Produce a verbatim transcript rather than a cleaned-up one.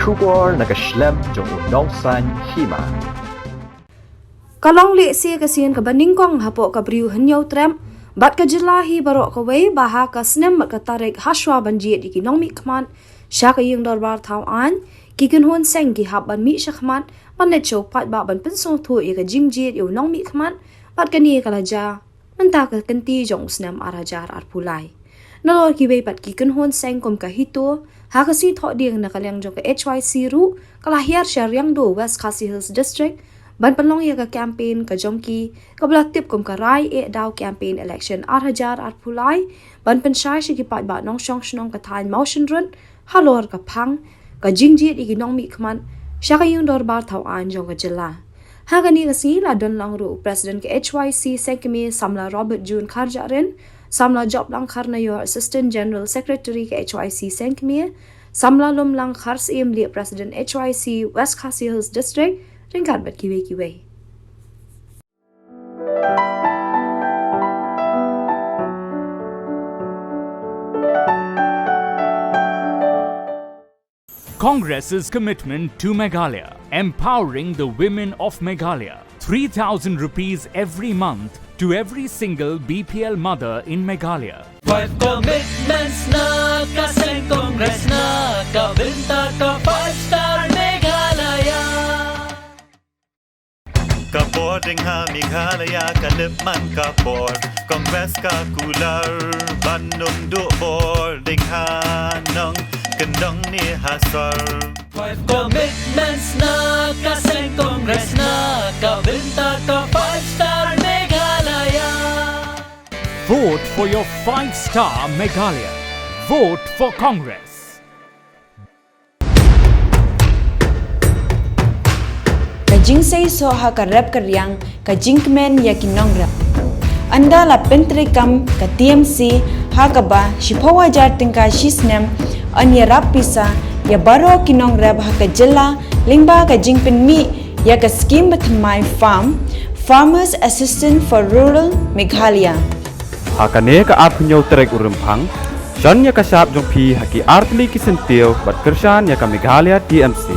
Khubor na ka shlem jong u nongsan hima. Ka long lehse ka sien kaba nyngkong hapoh ka briew Hynñiewtrep bad ka jylla hi baroh kawei ba ha ka snem bad ka tarik hashwa ban jied ïa ki nongmihkhmat sha ka ïing dorbar thaw aiñ, ki kynhun seng ki hap ban mih shakhmat ban leit sha u paidbah ban pynsngewthuh ïa ka jingjied ïa u nongmihkhmat bad kane ka la jia mynta ka kynti jong u snem ar hajar arphew lai. Nalor kiwei pat ki kynhun seng kum ka HITO, ha ka sngi Thohdieng na ka liang jong ka H Y C ruh ka la hiar sha Riangdo, West Khasi Hills District ban pynlong ïa ka campaign ka jong ki kaba la tip kum ka Rai Eh Daw Campaign Election ar hajar arphew lai, ban pynshai sha ki paidbah nongshong shnong ka thaiñ Mawshynrut halor ka phang ka jingjied ïa ki nongmihkhmat sha ka ïing dorbar thaw aiñ jong ka jylla. Ha kane ka sngi la don lang ruh u President ka H Y C Sengkmie, Samla Robert June Kharjahrin, Samla Joplang Kharnaior, Assistant General Secretary ka H Y C Sengkmie, Samla Lumlang Kharsyiem, Lieh President H Y C West Khasi Hills District, ryngkat bad kiwei kiwei. Congress's commitment to Meghalaya, empowering the women of Meghalaya. Three thousand rupees every month to every single B P L mother in Meghalaya. Five commitments na ka seng Congress na ka bynta ka five star Meghalaya. Ka bor ding ha Meghalaya ka lip man ka bor. Congress ka kular ban ym duh bor ding ha nongkyndong ne ha sor. Five commitments na ka seng Congress na ka bynta ka five star Meghalaya. Vote for your five star Meghalaya. Vote for Congress. Ka jingseisoh ha ka rep ka riang, ka jingkmen ïa ki nongrep. Ynda la pyntreikam ka T M C ha kaba shiphew hajar tyngka shi snem, yn ïarap pisa ïa baroh ki nongrep ha ka jylla lyngba ka jingpynmih ïa ka skim bathymmai farm, Farmers Assistance for Rural Meghalaya. Ha kane ka arphew hynñiew tarik u Rymphang, shon ïa ka shap jong phi ha ki artylli ki syntiew bad kyrshan ïa ka Meghalaya T M C.